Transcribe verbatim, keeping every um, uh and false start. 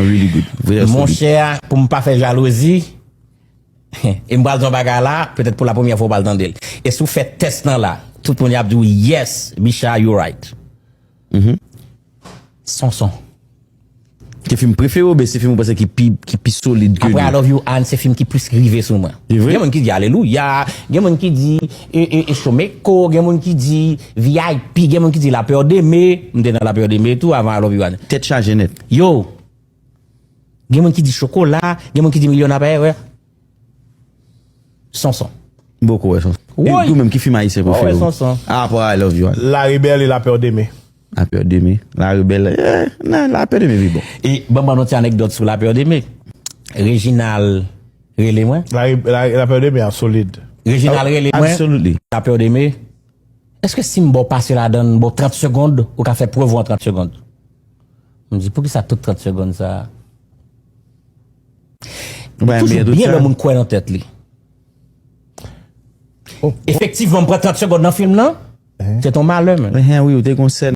Really good. Vrè solid. Monchè, pou m pa fè jalouzi, e m pral di yon bagay la, petèt pou la premyè fwa w pral tande l. E si w fè tès lan la, tout moun y ap di w, yes, Bicha, you right. Sonson. Se fim prefere w oubyen se fim ou panse ki pi, ki pi solid ke Apre I li? Love You Ann, se fim ki plis rive sou mwen. Se vre? Gen moun ki di Alelouya, gen moun ki di e, e, e Chomeko, gen moun ki di V I P, gen moun ki di La Peur d'aimer. M te nan La Peur d'aimer tou avan I Love You Ann. Tèt chaje nèt. Yo, gen moun ki di Chokola, gen moun ki di Milyon Apayè. Sonson. Boko wè Sonson. E Woy. ou menm ki fim ayisyen Mwen wè prefere w? Sonson. Apa I Love You Ann. La Rebelle et La Peur d'aimer. La Peur d'aimer. La Rebelle. Eh, nan La Peur d'aimer pi bon. E ban m ban nou ti anekdòt sou La Peur d'aimer. Reginald rele mwen. La, la, La Peur d'aimer a solid. Reginald rele mwen. Absolutely. La Peur d'aimer. Èske si m ba w pase ladan l, m ba w trant segonn, ou ka fè prèv ou an trant segonn? M di, poukisa tout trant segonn sa a? Ou pa Toujou enmen tout byen sa? Lè moun kwè nan tèt li. Efektivman, m pran trant segonn nan fim nan. Se ton malè, men. Ehen, wi, ou te gon sèn.